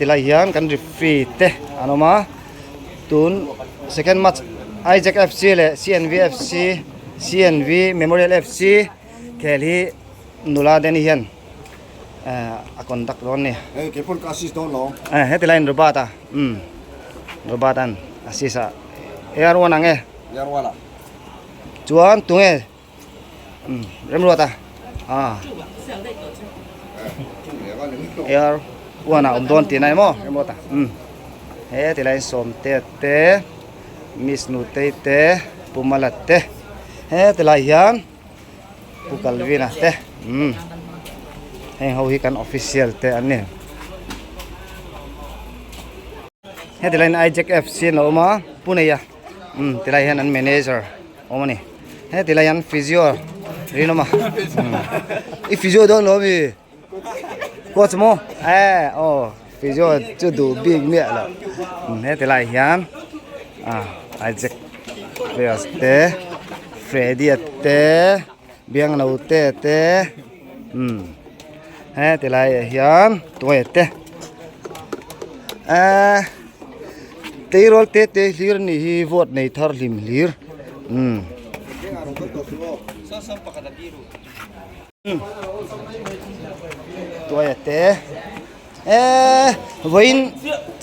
Heti lai hian kan referee te an awm a tun second match Isaac F_C leh C_N_V F_C C_N_V Memorial F_C khel hi nula te ni hian a conduct dawn a ni. Hei kei pawn ka assist dawn lo. Heti laiin Robert a umm Robert an assist a AR1 ang e. AR1 ah. Chuan tunge umm Remruat a ah AR1 ah awm dawn tih na emaw Remruat a umm heti laiin Sawmte te Miss Nutei te Pu Mala te heti lai hian. Pu Calvin-a te umm heng ho hi kan official te an ni heti laiin Isaac F_C an lo awm a Pu Neia umm tilai hian an manager a awm a ni heti lai hian physio Rinawma umm i physio dawn lo ami coach maw eh aw physio chu duh bik miah loh umm heti lai hian ah Isaac players te Freddy-a te Biangnote te umm heti laiah hian tuai te ehh tleirawl te te hlir a nih hi vote nei thar hlim hlir umm. Tuaia te eee vawiin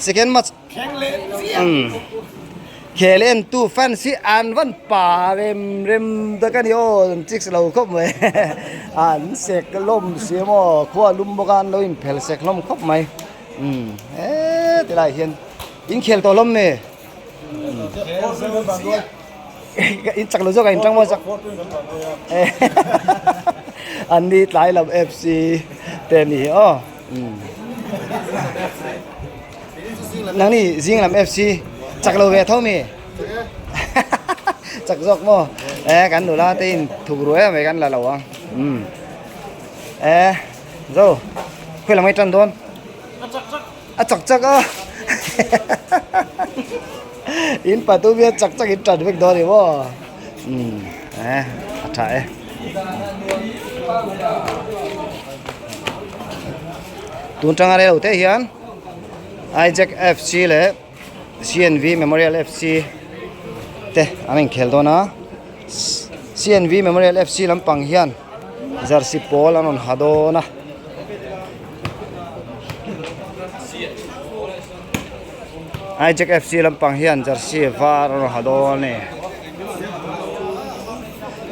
second match khel en tu fans hi an van pa rem rem tak a ni aw an chicks lo khawp mai an sek hlawm si maw khua lum bawk a an lo inphel sek hlawm khawp mai eee tilai hian inkhel tawh hlawm nge. In chak lo zawk a in tang maw chak an ni tlai lam FC te ni hi aw nang ni zing lam FC chak lo ve tho mi chak zawk maw e kan nula te in thuk ru em mai kan la lo ang e zo khawi lam nge tan dawn a chak chak a in patu bia chak chak in tan vek dawn ni maw umm eh a tha e tun tanga rei lo te hian Isaac F_C leh C_N_V Memorial F_C te an inkhel dawn a C_N_V Memorial F_C lampang hian jersey pawl an rawn ha dawn a. Isaac F_C lampang hian jersey var a rawn ha dawn a ni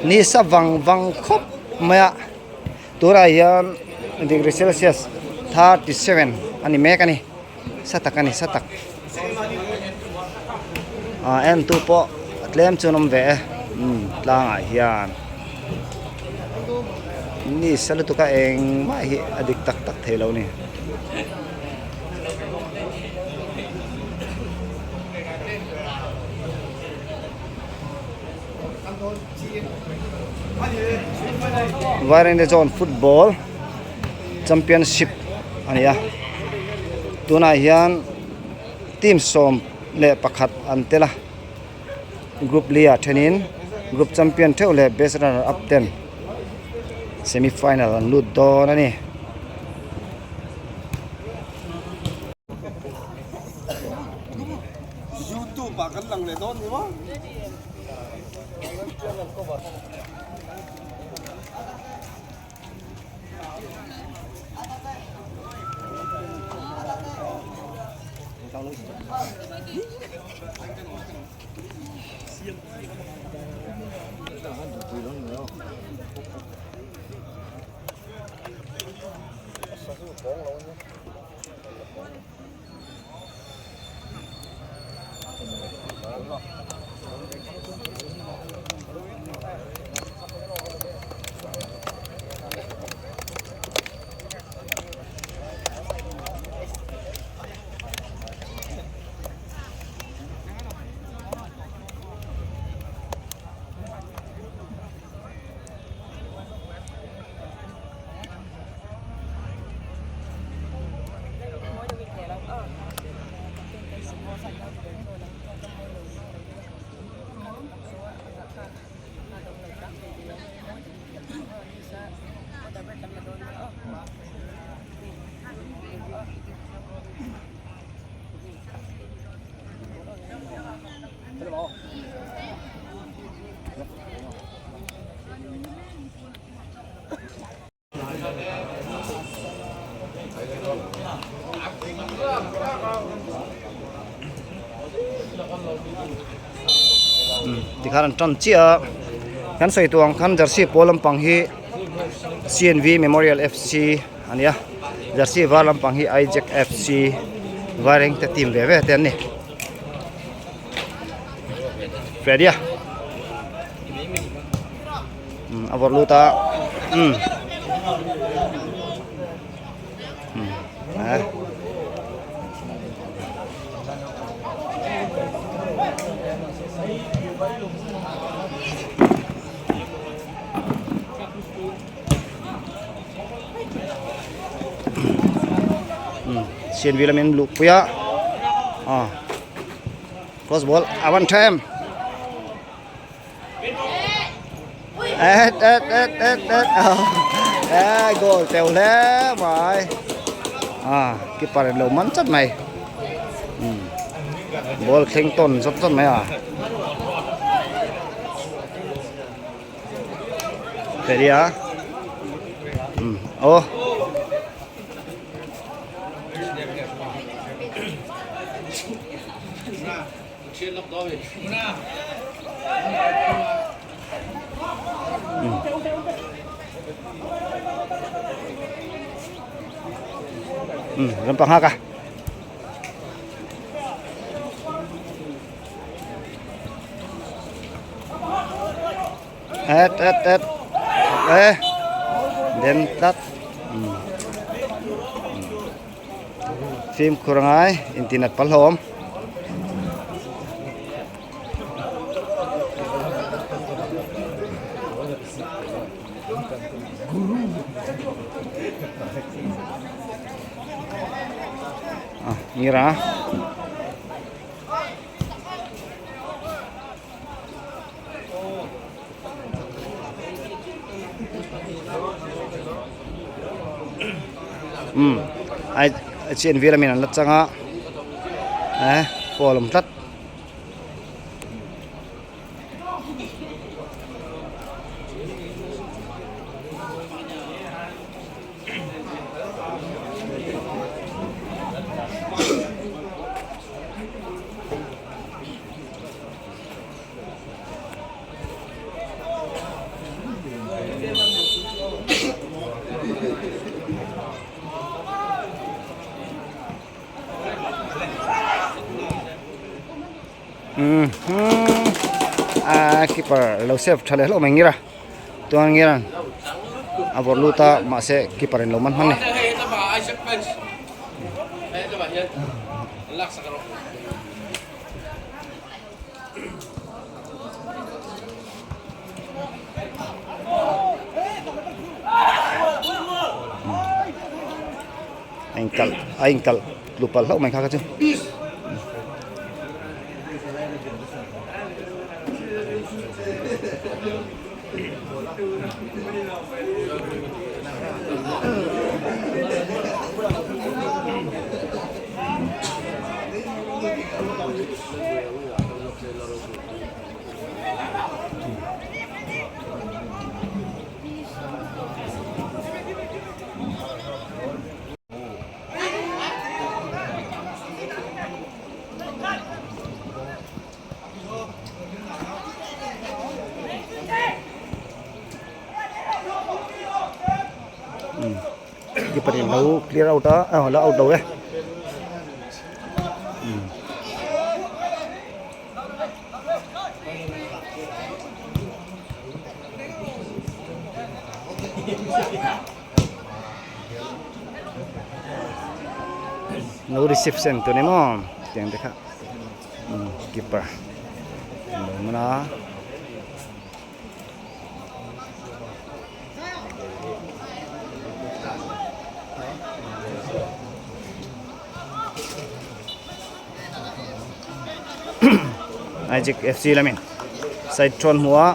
ni sa vang vang khawp mai a tunah hian degree celsius 37 a ni mek a ni sa tak a ni sa tak ah en tu pawh a tlem chu an awm ve e umm tlangah hian ni sa lutuk a engmah hi a dik tak tak thei lo a ni. Vairengte chuan football championship a ni a tunah hian team 11 an tel a group li ah thenin group champion theuh leh best runner up ten semi final an lut dawn a ni. Youtube ah kan lang leh dawn ni maw? Umm tikhan an tan chiah a kan sawi tawh ang khan jersey pawl lampang hi C N V memorial F C a ni a jersey var lampang hi Isaac F C Vairengte team ve ve te an ni Freddy a umm a vawrh lut a umm umm eh. Sian vil amin luh pui a ah cross ball a van tha em et et et et et eh goal teuh hle mai ah keeper in lo man chat mai ball thleng tawn zawt zawt mai a. Ready a oh ram panghak a. Et et et e den tlat fimkhur angai intinat palhawm. Ngira. Umm ai chen vel amin an la chang a eh pawl awm tlat. A keeper lo save tha leh hlauh mai ngira chuan ngira a vawrh lut a mahse keeper in lo man hman a ni. A inkalh a inkalh tlu palh hlauh mai kha kha chu. Keeper in lo clear out a a la out lo e. No receive sen tu ni maw tiang te kha keeper lo man a. Isaac F C lamin side thawn hmu a.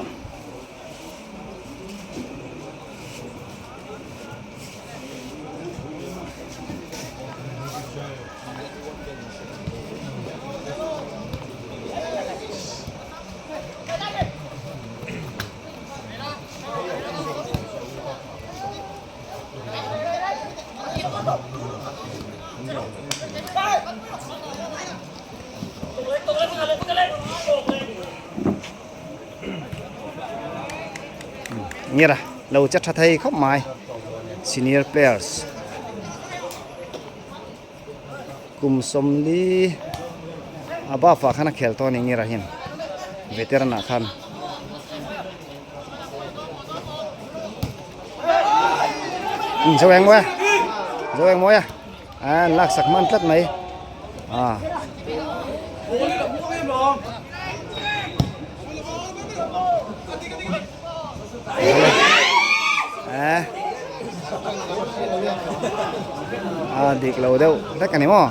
Ngira lo che tha thei khawp mai senior players kum sawmli above ah khan a khel tawh a ni ngira hian veteran ah khan. Zo eng mawi a zo eng mawi a an laksak hman tlat mai a. A dik lo deuh hlek a ni maw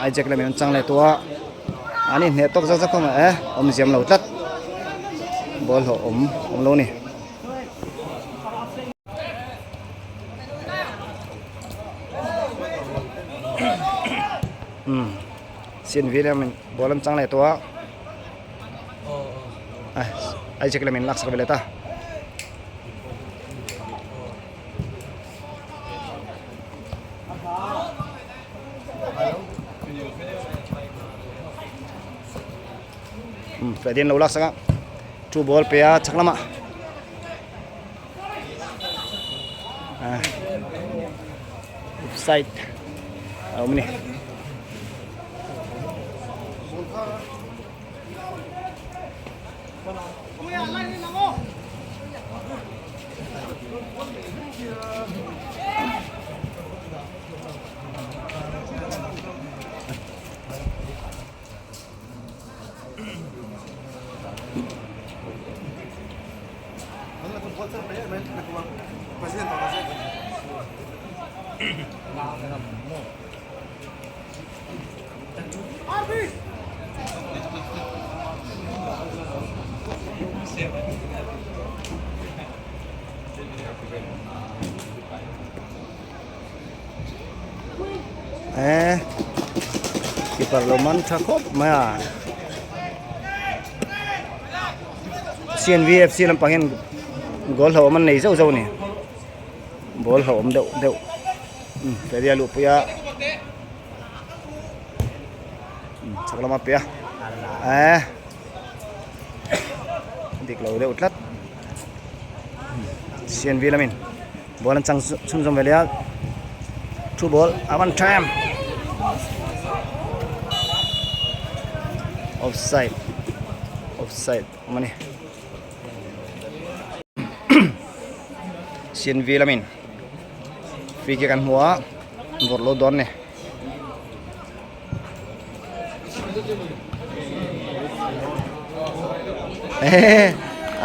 Isaac lam in an chang leh tawh a an inhneh tawk zak zak khawp mai e awmziam lo tlat ball hlawh awm awm lo a ni. Sin William in ball an chang leh tawh a Isaac lam in laksak ve leh ta. Freddy an lo laksak a two ball pe a chhak lamah offside a awm a ni. Eh keeper lo man tha khawp mai a C N V F C lampang hian goal hlauhawm an nei zauh zauh a ni ball hlauhawm deuh deuh Feria luhpui a chhak lama pe a eh dik lo deuh tlat C N V lamin ball an chang chhunzawm ve leh a two ball a one time offside offside awm a ni C N V lamin free kick an hmu a vawrh lo dawn a ni.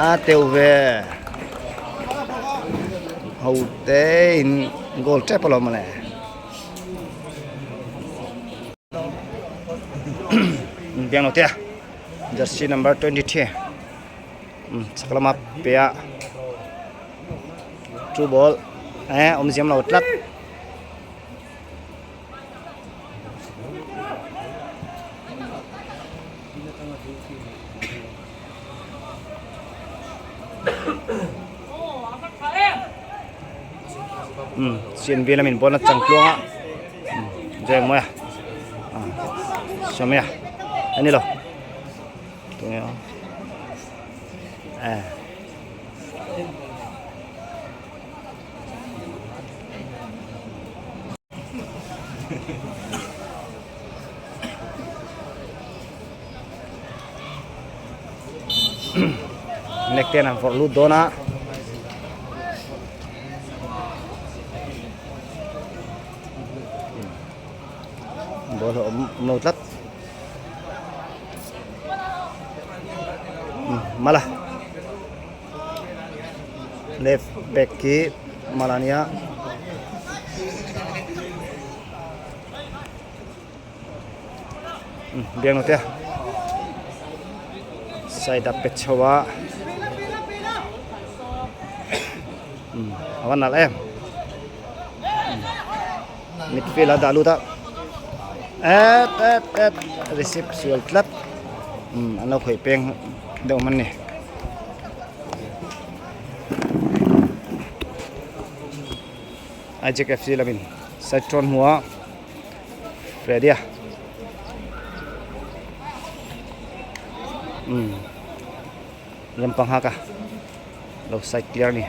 A teuh ve ho te in goal tep alawm mawle biang lo te a jersey number 23 chak lama pe a two ball eh awmziam lo tlat. Sian vel a min bawn a chang tluang a zeng mai a sawmia a ni lo tunge aw eh. Nek ten an vawrh lut dawn a. Ball a awm lo tlat. Mala. Left back khi mal a nia. Biang lo te side a pet chho a a va nalh em midfield a dah lut a et et et receive sual tlat an lo khawih peng deuh hman a ni. Isaac F C lamin side thawn hmuh a Freddy a. Umm lampang hak a lo side clear a ni.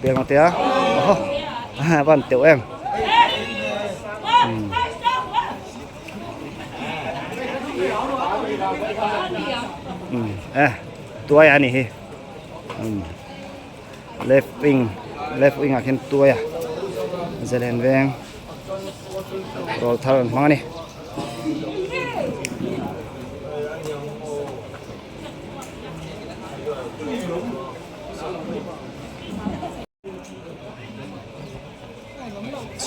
Piang tia oh van teuh em eh tuai a ni hi left wing left wing ah khian tuai a zalen veng rawl thar an hmang a ni.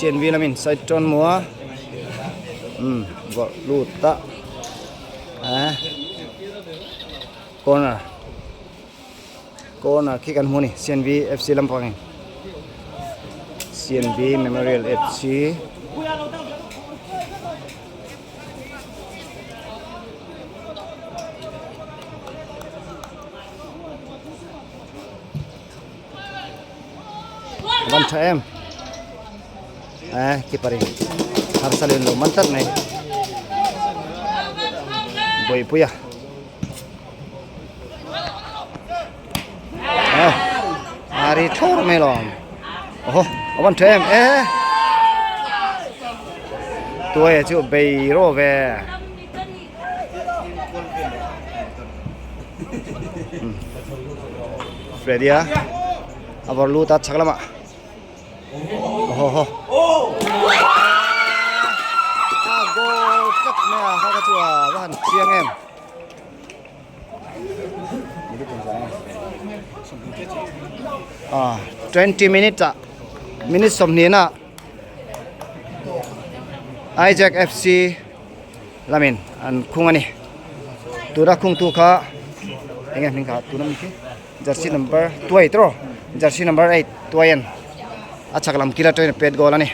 Sian vi lamin side tawn maw a umm vawrh lut a eh corner corner khi kan hmu a ni CNV FC lampangin CNV Memorial FC. Van tha em eh keeper in harsa len lo man tlat mai Bawihpuia eh a ri thur mai lawm aw a van tha em eh tuai chu bei rawh ve. Freddy a a vawrh lut a chhak lamah aw haw a goal tlat mai a kha kha chu a va han chiang em ah 20 minutes ah minute 20 ah Isaac FC lamin an khung a ni tuna khungtu kha eng nge hming kha tuna mi khi jersey number tuai tawh jersey number 8 tuaiin a chhak lam kil atangin a pet goal a ni.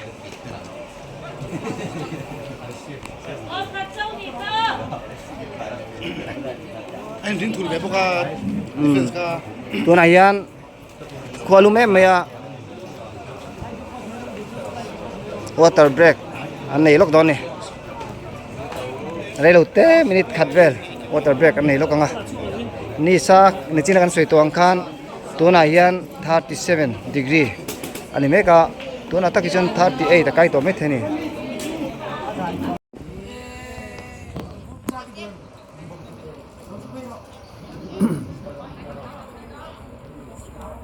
Tunah hian khua lum em mai a water break an nei lawk dawn a ni reilo te minute khat vel water break an nei lawk ang a nisa nichina kan sawi tawh ang khan tunah hian 37 degree a ni mek a tunah tak hi chuan 38 a kai tawh maithei a ni.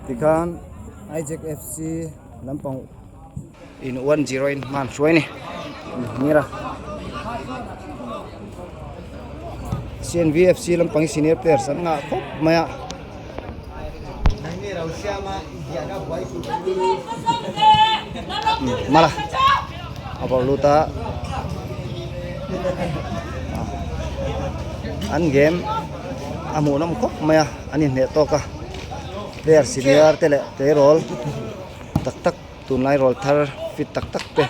Tikhan Isaac FC lampang in 1-0 in hman hruai ni ngira CNVFC lampang hi senior players an ngah khawp mai a mala a bawrh lut a an game a hmuh nawm khawp mai a an inhneh tawk a player senior te leh tleirawl tak tak tunlai rawl thar fit tak tak te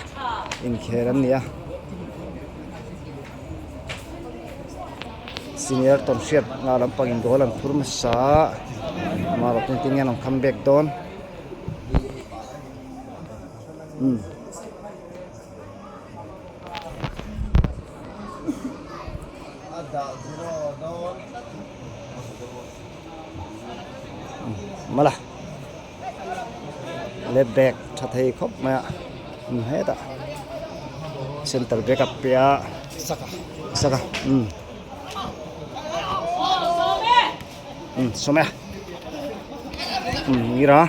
inkhel an ni a. Senior tawnhriat nga lampang in goal an phur hmasa a amaherawhchu engtin nge an rawn come back dawn umm. Mala left back tha thei khawp mai a hetah center back a pe a saka umm umm sawm e umm ngira.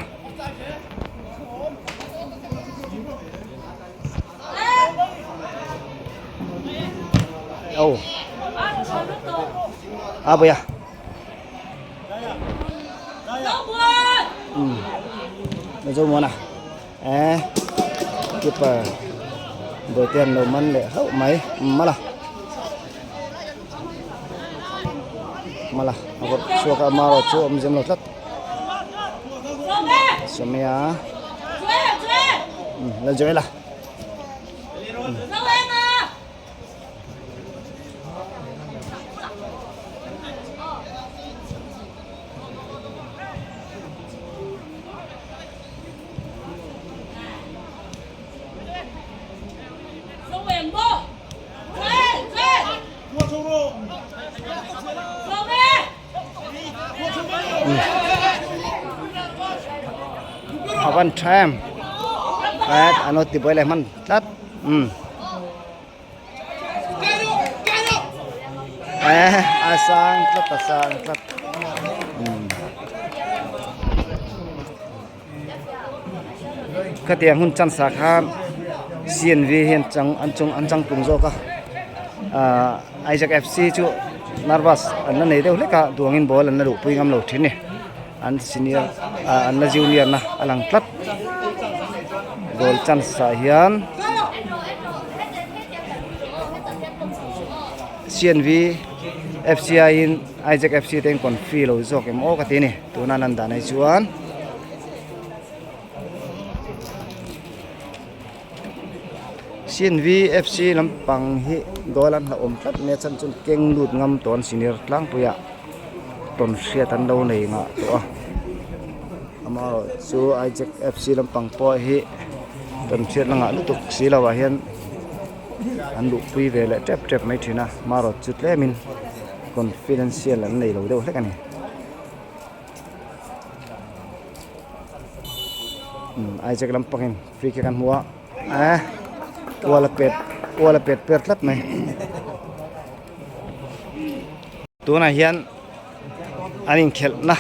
Aw a bawih a umm Zomuana eh keeper bawihte an lo man leh hlauh mai mala mala a vawrh chhuak a amaherawh chu a awm zem lo tlat Sawmia umm la Joela A van tha em et an aw tibuai leh hman tlat umm eh a sang tlat a sang tlat umm khatiang hun chance ah khan C N V hian chang an chung an changtlung zawk a ahh Isaac F C chu nervous an la nei deuh hlek a duangin ball an la luhpui ngam lo thin a ni. An senior ah an la junior na a lang tlat goal chance ah hian C N V F C aiin Isaac F C te an confi lo zawk em aw ka ti a ni tuna an dan ai chuan. C N V F C lampang hi goal an hlauhawm tlat mai a chhan chu keng lut ngam tawh an senior tlangpui ah tawn hriat an lo nei ngah tawh a amaherawh chu Isaac F C lampang pawh hi tawn hriat la ngah lutuk si lo ah hian an luhpui ve leh tep tep mai thin a amaherawh chu tlemin confidential an nei lo deuh hlek a ni. Isaac lampangin free kick an hmu a eh ual a pet ual a pet per tlat mai tunah hian an inkhelhna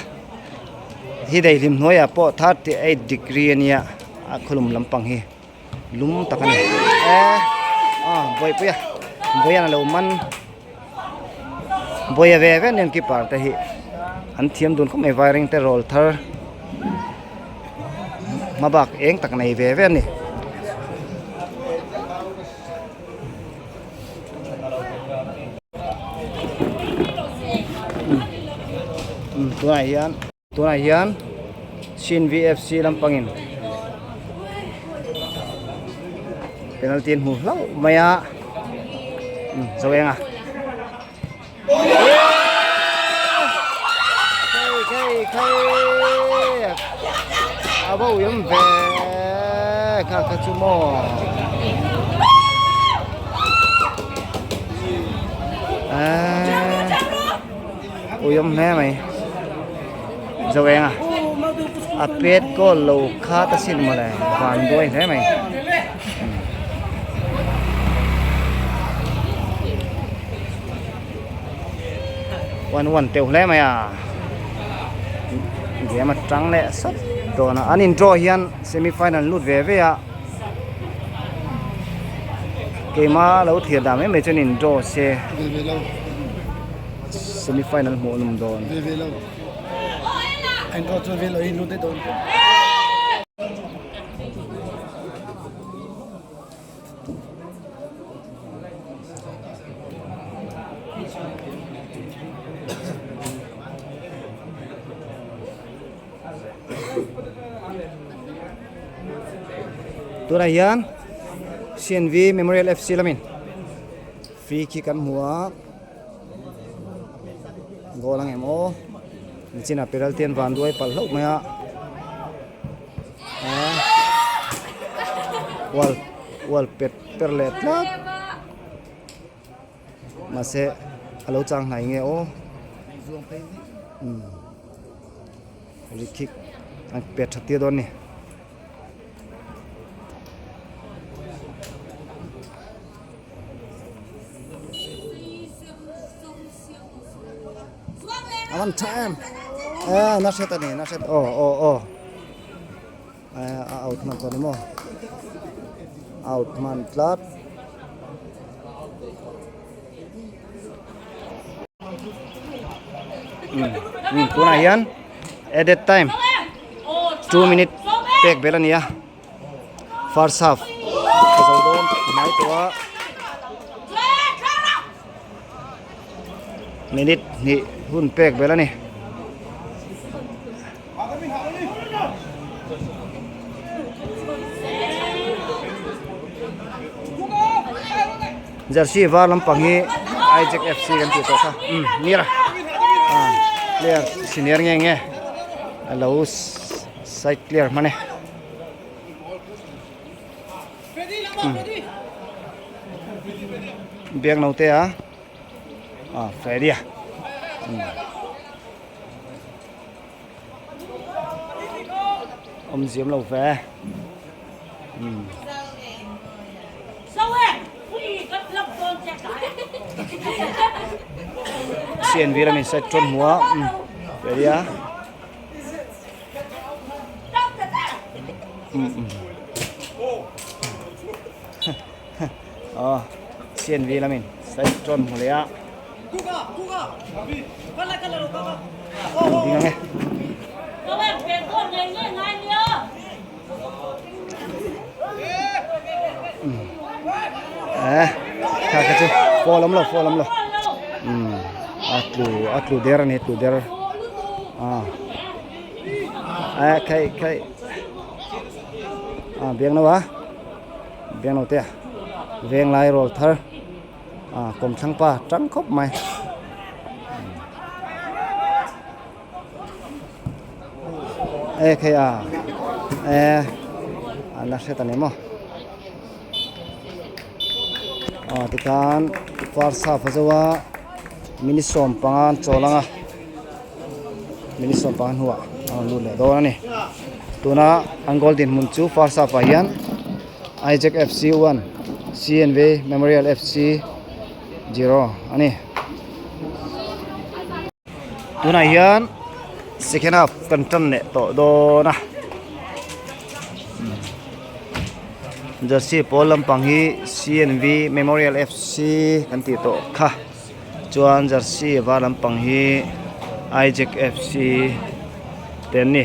hi daihlim hnuaiah pawh 38 degree ania a khawlum lampang hi lum tak a ni eh ah bawihpuia bawian a lo man. Bawia ve ve nen keeper te hi an thiam dun khawp mai vairing te rawl thar hma bak eng tak nei ve ve a ni. Tunah hian tunah hian Chin V F C lampangin penalty an hmu hlauh mai a zo eng a khei khei khei a bo yam ve kha kha chu maw ui awm hle mai zo eng a a pet goal lo khat asin mawle van duai hle mai. One one teuh hle mai a game a tang leh sat dawn a an in draw hian semi final lut ve ve a keima lo thlir dan mai mai chuan in draw se semi final hmuh a awm dawn. Tunah hian C N V Memorial F C lamin free kick an hmu a goal ang em aw nichinah penalty an van duai palh hlauh mai a. Wall wall pet per leh tlat mahse a lo chang hnai nge aw umm ri khik an pet tha tir dawn a ni. A van tha em eh na hret a ni na hret aw aw aw eh a out hman tawh a ni maw out hman tlat um tunah hian added time 2 minute pek bel a ni a. First half a zo dawn hnai tawh a minute hnih hun pek bel a ni. Jersey var lampang hi Isaac F C kan tih tawh kha umm nia player senior nge nge a lo side clear hman e. Biak no te a ah Freddy a. Awmziam lo ve. Umm. CNV lamin side tawn hmu a umm ready a. Umm umm. Aw CNV lamin side tawn hmu leh a. Ding ang e. Eh, kha kha chu fall awm lo, fall awm lo. Um, a tlu, a tlu der ani, tlu der. Ah. Eh, khai khai. Ah, biang no a. Biang no te. Veng lai roll thar. Ah, kawmthlang pa tang khawp mai. E khei a e an la hret ani maw aw tikhan first half a zo a minute 15 an chawl ang a minute 15 hnuah a rawn lut leh dawn a ni tuna an goal dinhmun chu first half ah hian Isaac F C 1 C N V Memorial F C 0 a ni. Tunah hian second half kan tan leh tawh dawn a jersey pawl lampang hi C N V memorial F C kan tih tawh kha chuan jersey var lampang hi Isaac F C te an ni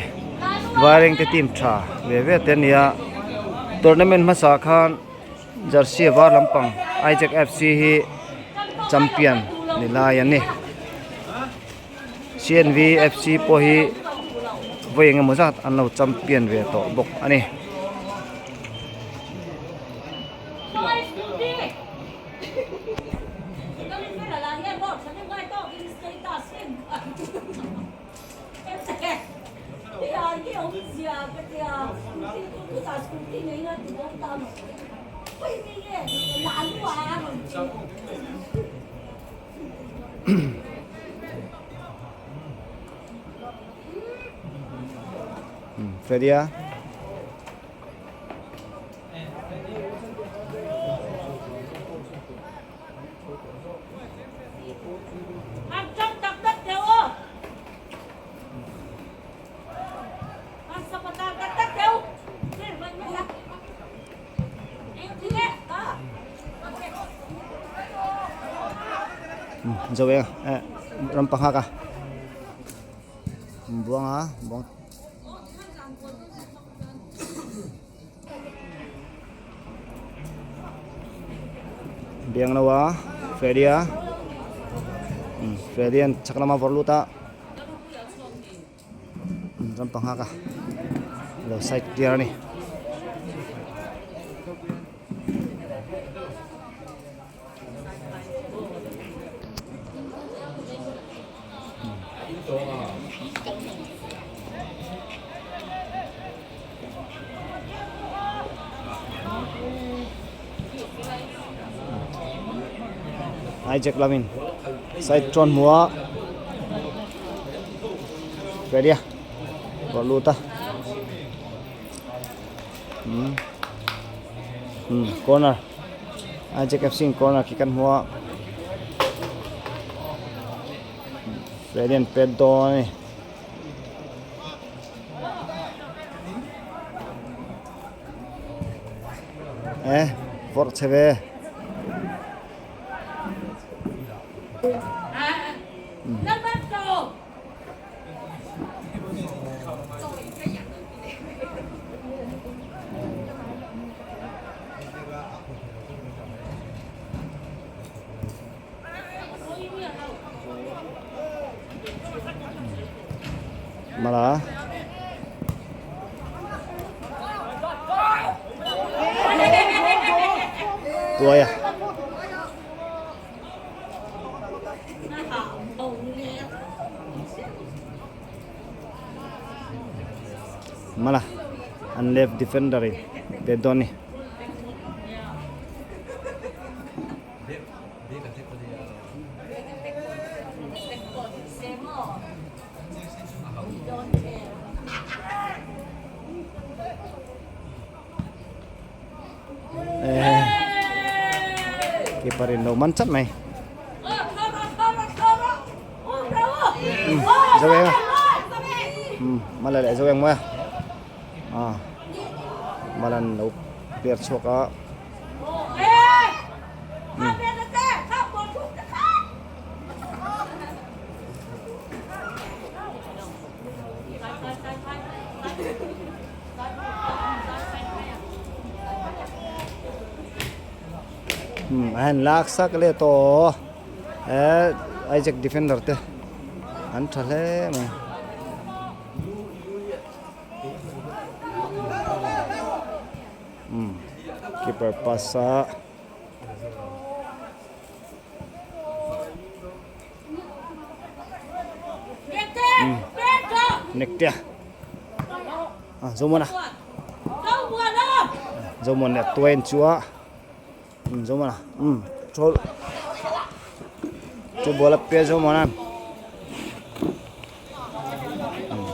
vairengte team tha ve ve te an ni a tournament hmasa khan. Jersey var lampang Isaac F C hi champion ni lai an ni. C N V F C pawh hi vawi eng emaw zat an lo champion ve tawh bawk a ni. Feria. Zo e ram panghak a buang a buang biang lo a Freddy a Freddy an chak lama vawrh lut a ram panghak a lo side clear a ni. Hijack lamin side chuan hmu a ready a rawn lut a umm umm corner hijack F C in corner khi kan hmu a ready an pet dawn a ni. Eh, vawrh che ve. Mala. Tuai a. Mala. An left defender in pe dawn ni. Keeper in lo man chat mai. Zo eng a. Mala leh zo eng mawi a. Ah. Malan lo player chhuak a. Um a han lak sak leh tawh he Isaac defender te an tha hle mai. Um keeper pass a. Nektea ah Zomuana Zomuana leh tuain chu a um Zomuana um chawl chu ball a pe Zomuana um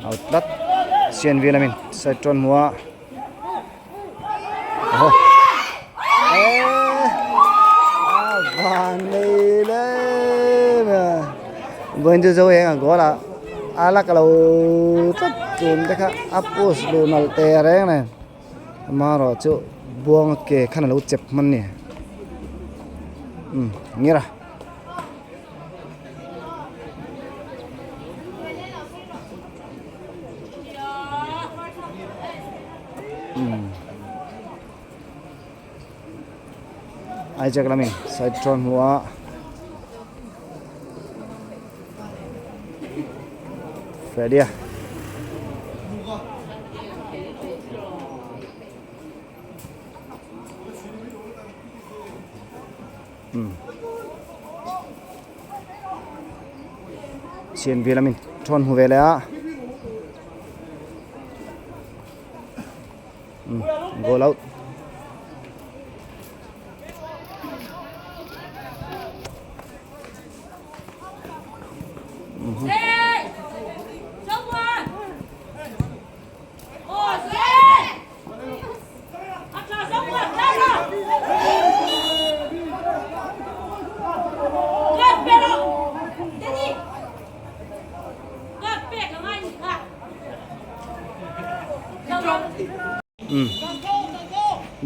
out tlat CNV lamin side tawn hmu a. Vawiin chu zo eng a goal ah a la ka lo tlat tun te kha a post luh nalh teh reng nen amaherawh chu buanga ke khan a lo chep hman a ni umm ngira. Isaac lamin side chuan hmu a Freddy a Sian vel amin thawn hmu ve leh a goal out.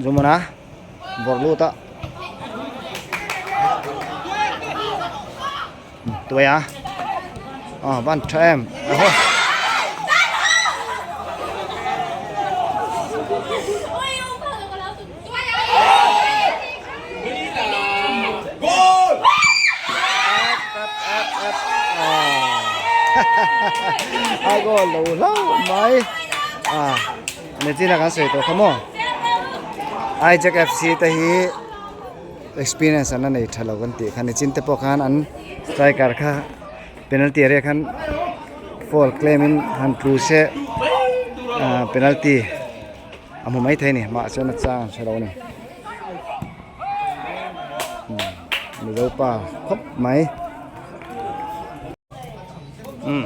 Zumuna bawrh lut a tuai a aw van tha em aw a goal lo hlauh mai a nichin a kan sawi tawh kha maw Isaac F C te hi experience an la nei tha lo kan tih kha nichin te pawh khan an striker kha penalty area khan foul claim in han tlu se ah penalty a hmu maithei a ni mahse na chang an hre lo a ni mizo pa khawp mai umm.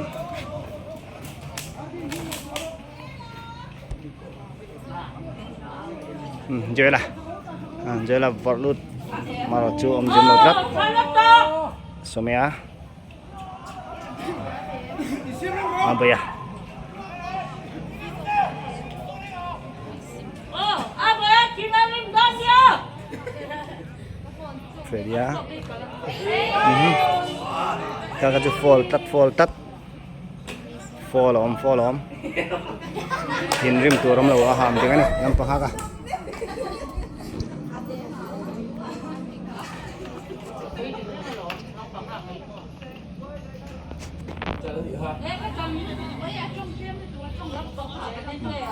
Joel a Joel a vawrh lut marawh chu awm zim lo tlat Sawmia a bei a. Freddy a ka ka chu fall tlat fall tlat. Fall a awm fall a awm thinrim tur awm lo a ham ding a ni lampang hak a.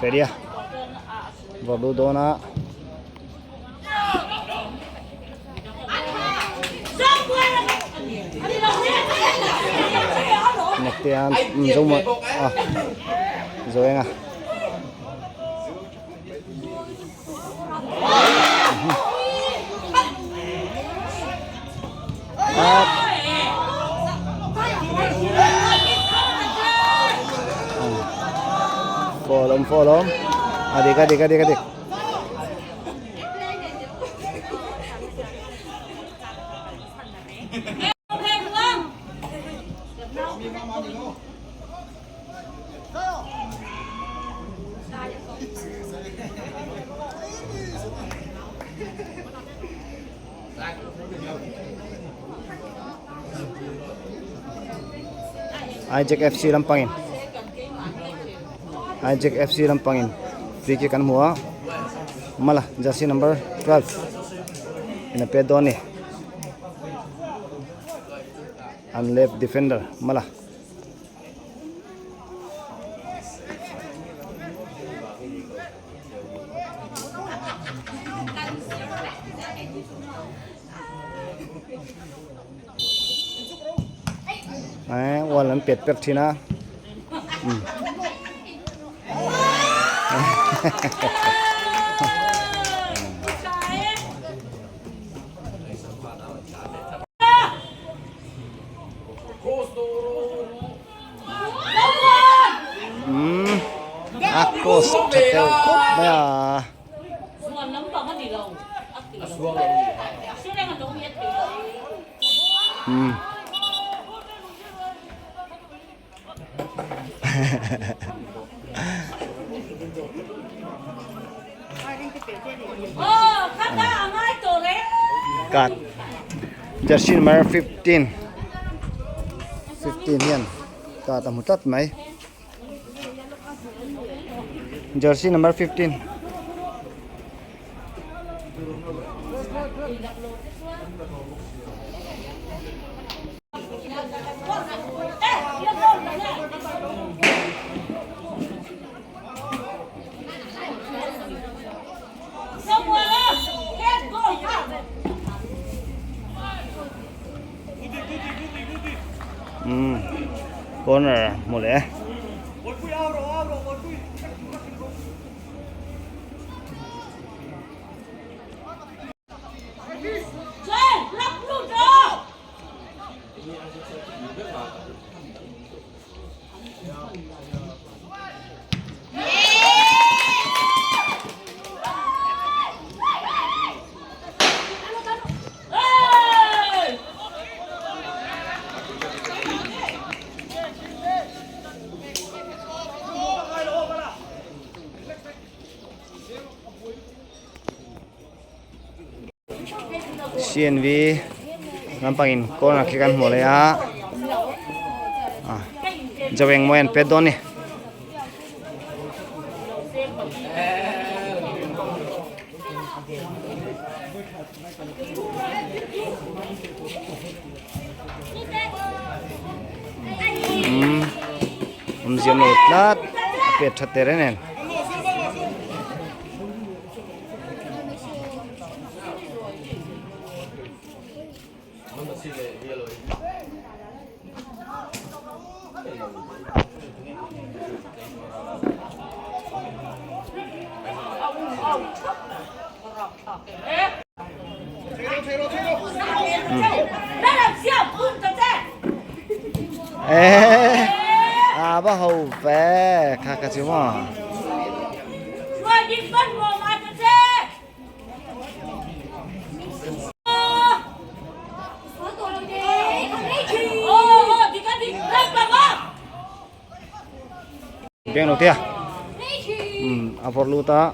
Feria vawrh luh dawn a. Nektean zo maw a zo eng a. Fall awm fall awm a dik a dik a dik a dik. Hijack FC lampangin Hijack FC lampangin free kick an hmu a mala jersey number 12 in a pet dawn a ni an left defender mala. Đấy, wall an pet per thin a um a cross tha tel khawp mai a. Um. Kat jersey number 15 15 hian kat a hmu tlat mai jersey number 15. Umm corner hmu leh. CNV lampangin corner khi kan hmuh leh a ah jo engmaw an pet dawn a ni. Umm awmziam lo tlat a pet that teh reng nen. Ê, à ba hầu về kha kha chứ mà. Beng lo tia. Um a vawrh lut a.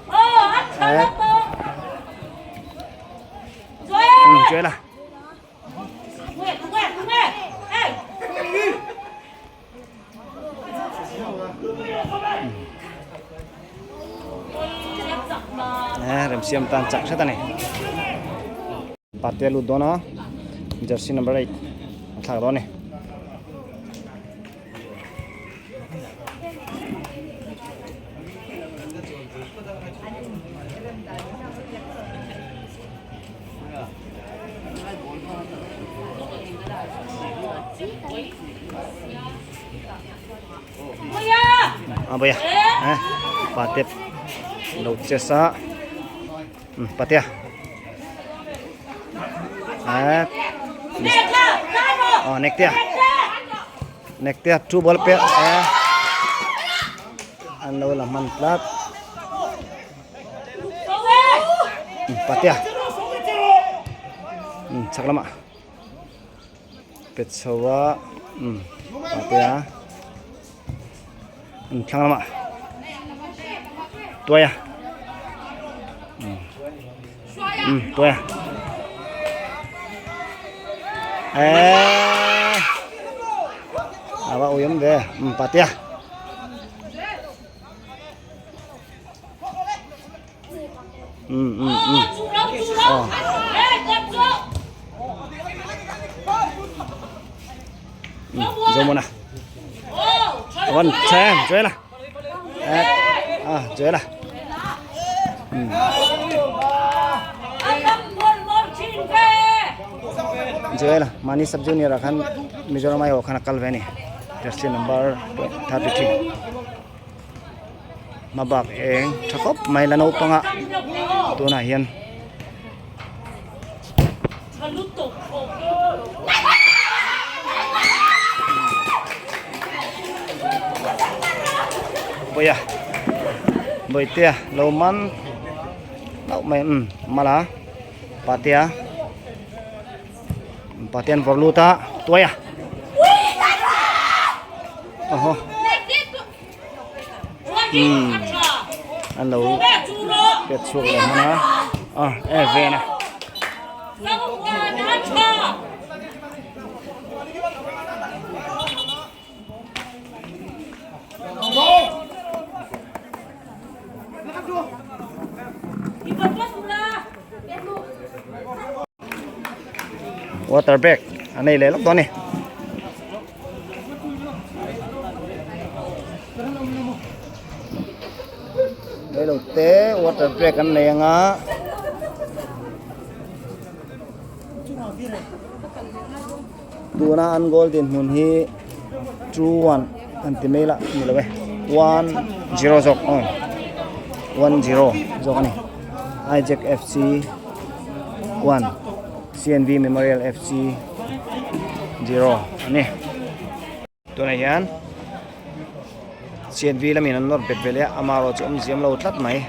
Um chuai la. Remsiam tan chak hret a ni. Parte a lut dawn a jersey number 8 a thlak dawn a ni. A bawih a pa te lo chess a patea aw nektea nektea two ball pek an lo la hman tlat. Patea chhak lamah pet chho a patea thlang lamah tuai a tuai a eee a va. awm ve umm patea. Um um um aw. Zomona one ten joela ah joela joela mani sub junior ah khan mizoram aiawh khan a kal ve a ni jersey number 33 hmabak eng tha khawp mai la naupanga tunah hian. Bawiha Bawitea lo man hlauh mai umm mala patea patea an vawrh lut a tuai a awhaw umm an lo pet chhuak leh hman a a e ven a. Water bag a nei leh lawk dawn a ni. Reilo te water break an nei anga tuna an goal dinhmun hi 2-1 an ti mai lah ni lo e 1-0 zawk aw 1-0 zawk a ni Isaac FC 1 CNV Memorial FC 0 a ni. Tunah hian CNV lamin an nawr bet ve leh a, amaherawh chu awmziam lo tlat mai.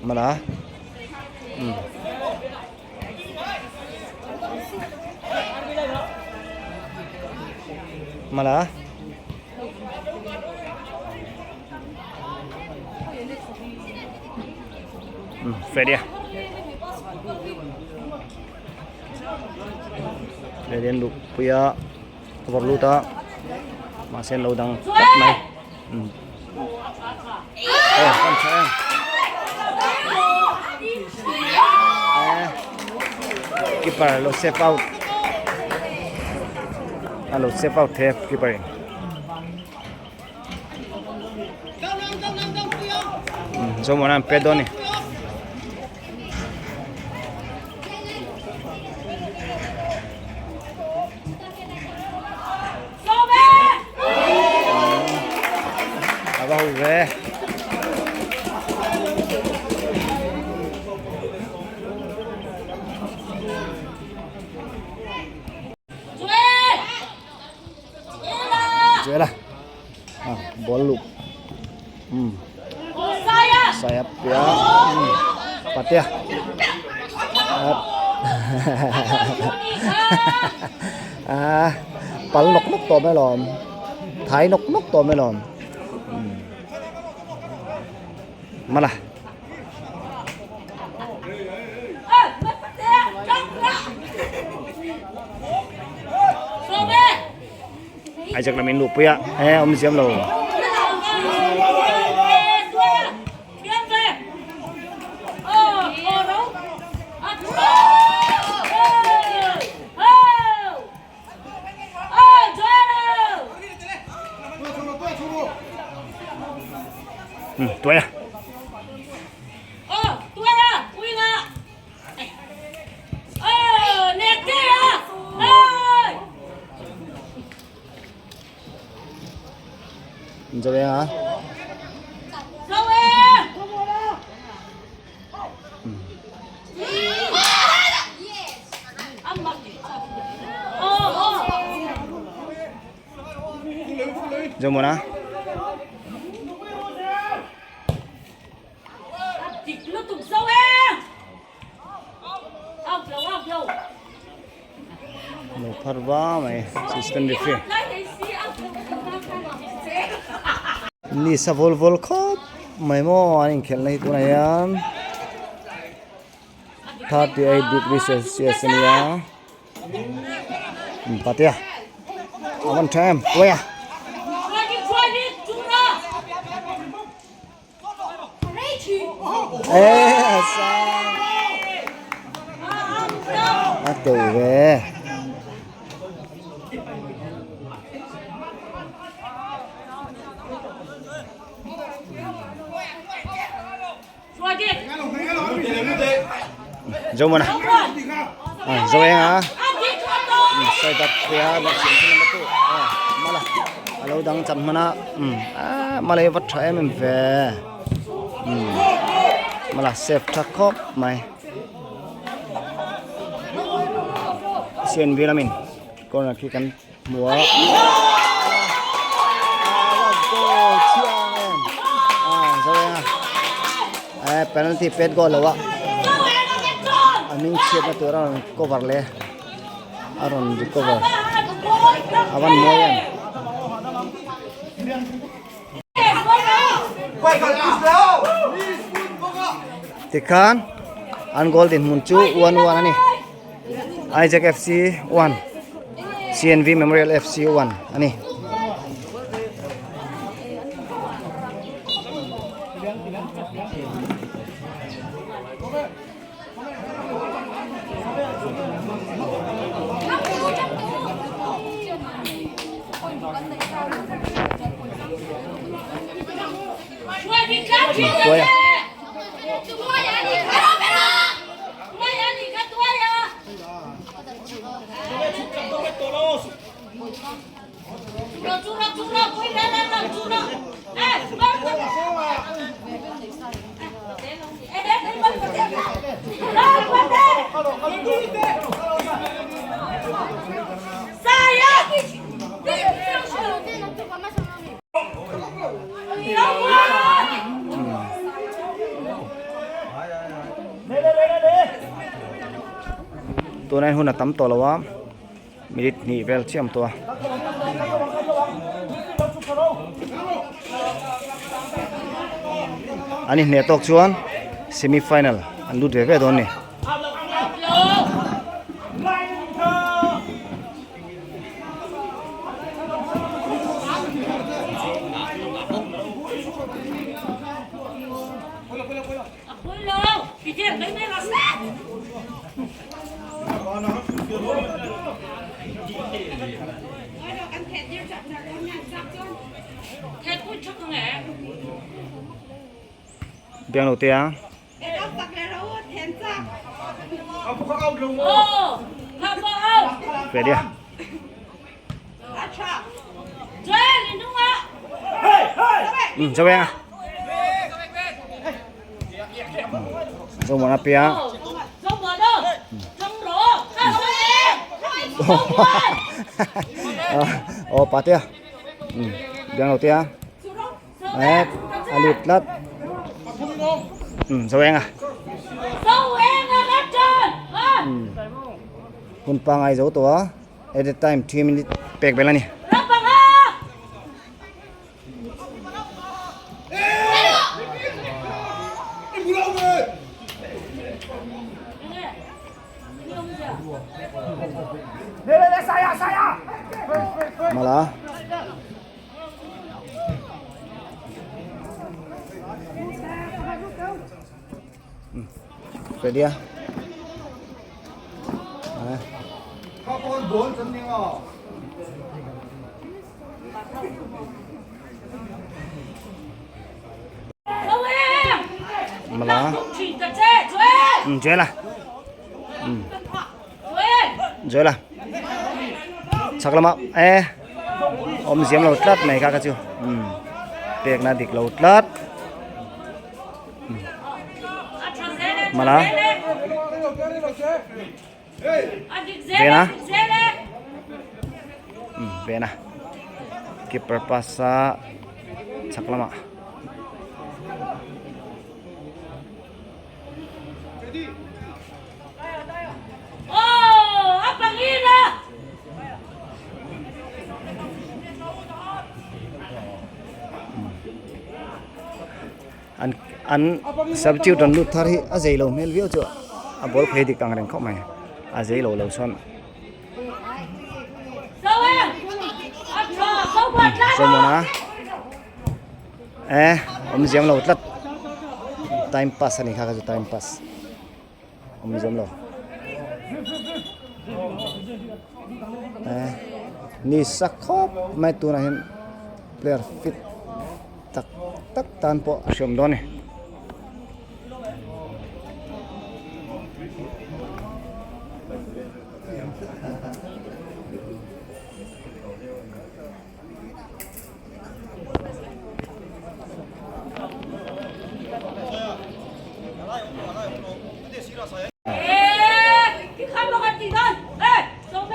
Mana? Hmm. Mana? Freddy a Freddy an luh pui a a vawrh lut a mahse an lo dang tlat mai aw kan tha em keeper lo save out a lo save out thei a keeper in Zomuana an pet dawn a ni. A va ho ve. Zuela. Ah, ball loop. Hmm. Sayap ya. Patia. Ah, pal nok nok tawh mai lawm. Thai nok nok tawh mai lawm. Mala. Isaac lam in luh pui a e awm ziam lo. Tuai a. Zo e a. Zo muna. Lo phar va mai assistant referee. Ni sa vawl vawl khawp mai maw an inkhelhna hi tunah hian 38 degree celsius a nia patea a van tha em tuaia. Ê sang a teu ve zo mana zo eng a sai dat thia dat sin sin ma tu mala alo dang chan hmana a mala hi va tha em em ve mala safe tha khawp mai sian vel amin corner khi kan hmu a penalty pet goal lo a a hming chhiatna tur a rawn cover leh a rawn recover a van mawi em. Tikhan an goal dinhmun chu 1-1 a ni. Isaac FC 1 CNV Memorial FC 1 a ni. Tuai a. Tunah hian hun a tam tawh lo a. Minute hnih vel chiam tawh a. An inhneh tawk chuan semi final an lut ve ve dawn a ni. Biang lo te a. Ready a. Ừ, cho bé. Zo mana pia. Oh, patia. Biang lo tia. Eh, alut lat. Zo enga. Hun pangai zo to a. At the time 3 minute pek bel ani. Mala. Ready a. Mala. Joel a. Joel a. Chak lama e awm ziam lo tlat mai kha kha chu. Pekna dik lo tlat. Mala. Vena. Vena. Keeper pass a chak lamah. An an substitute rawn lut thar hi a zei lo hmel viau chu a ball phei dik ang reng khawp mai a zei lo lo chuan Solomon-a eh awm ziam lo tlat time pass a ni kha kha chu time pass awm ziam lo eh ni sa khawp mai tunah hian player fit tak tak tan pawh a hriawm dawn a ni.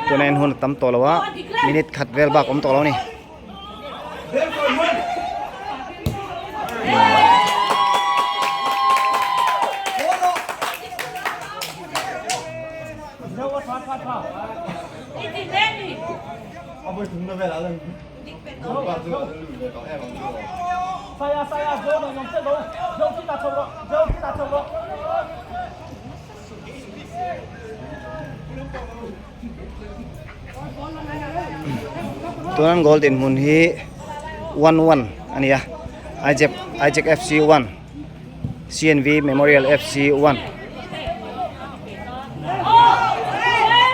Tuna en hun a tam tawh lo a minute khat vel bak awm tawh lo a ni. Tuan goal dinhmun hi 1-1 a ni a Ijek Ijek FC 1 CNV Memorial FC 1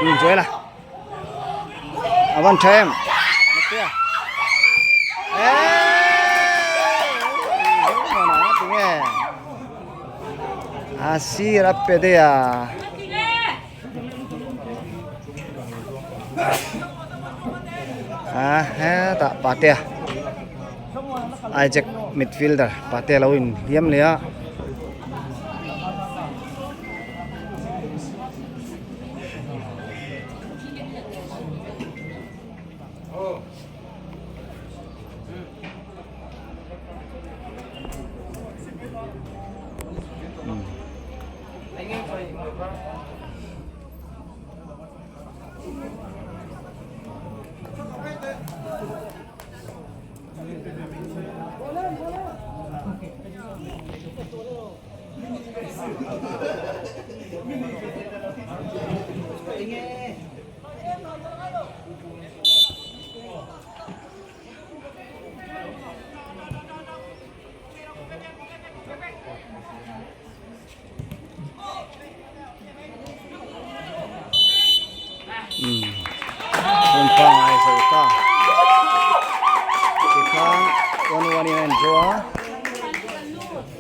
um Joel a a van tha em Matea a sir a pe daih a. A hetah Patea Isaac midfielder Patea lo in hliam leh a. Hun pangai zo ta tikhan one one in a indraw a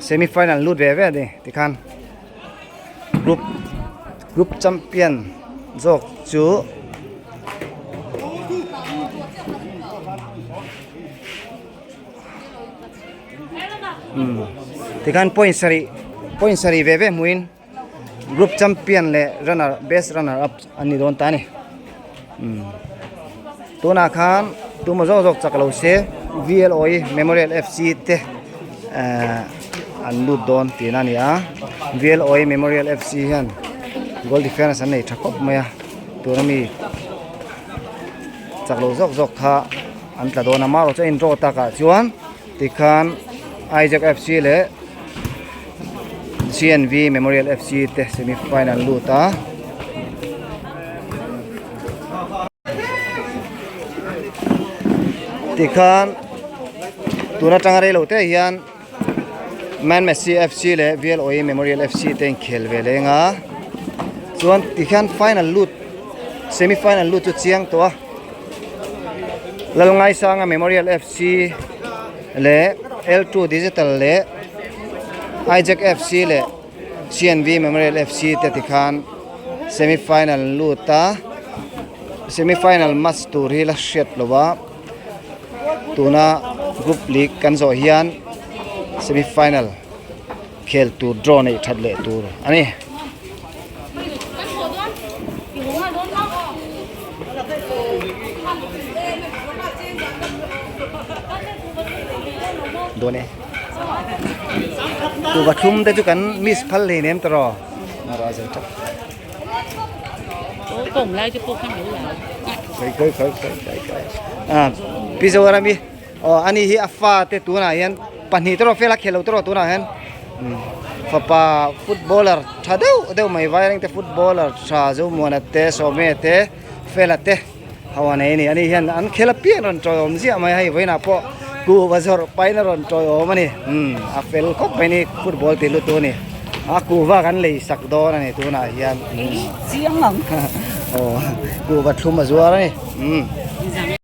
semi final lut ve ve a ni tikhan group group champion zawk chu Tikhan point sarih point sarih ve ve hmuhin group champion leh runner best runner up an ni dawn ta a ni tunah khan tuma zawk zawk chak lo se V_L_O_E memorial F_C te ehh an lut dawn tihna a ni a V_L_O_E memorial F_C hian goal difference an nei tha khawp mai a tuna mi chak lo zawk zawk kha. An tla dawn a marawh chu a indraw takah chuan tikhan Isaac F_C leh C_N_V Memorial F_C te semi final an lut a. Tikhan tun atanga rei lo te hian Man Messi F_C leh V_L_O_E Memorial F_C te inkhel ve leng a chuan tikhian final lut semi final lut chu chiang tawh a. Lalngaisanga Memorial FC leh L2 Digital leh Isaac FC leh CNV Memorial FC te tikhan semi final an lut a semi final match tur hi la hriat lo a tuna group league kan zawh hian semi final khel tur draw neih that leh tur a ni. Dawn e. Kuhva thlum te chu kan miss phal hlei nem tawh rawh a zo tawh. Khawi khawi khawi khawi khawi khawi. Ah Pi Zoram i aw ani hi a fa te tunah hian. Pahnih te rawh Fela khel lo te rawh tunah hian umm fapa footballer tha deuh deuh mai Vairengte footballer tha Zomuana te Sawme te Fela te ho a nei a ni. Ani hian an khel apiang rawn tawiawm ziah mai a hei vawiinah pawh kuhva zawrh pahin a rawn tawiawm a ni. Umm a fel khawp mai ni football tih lutu a ni. A kuhva kan lei sak dawn a ni tunah hian. Chiang ang. Aw kuhva thlum a zuar a ni. Umm.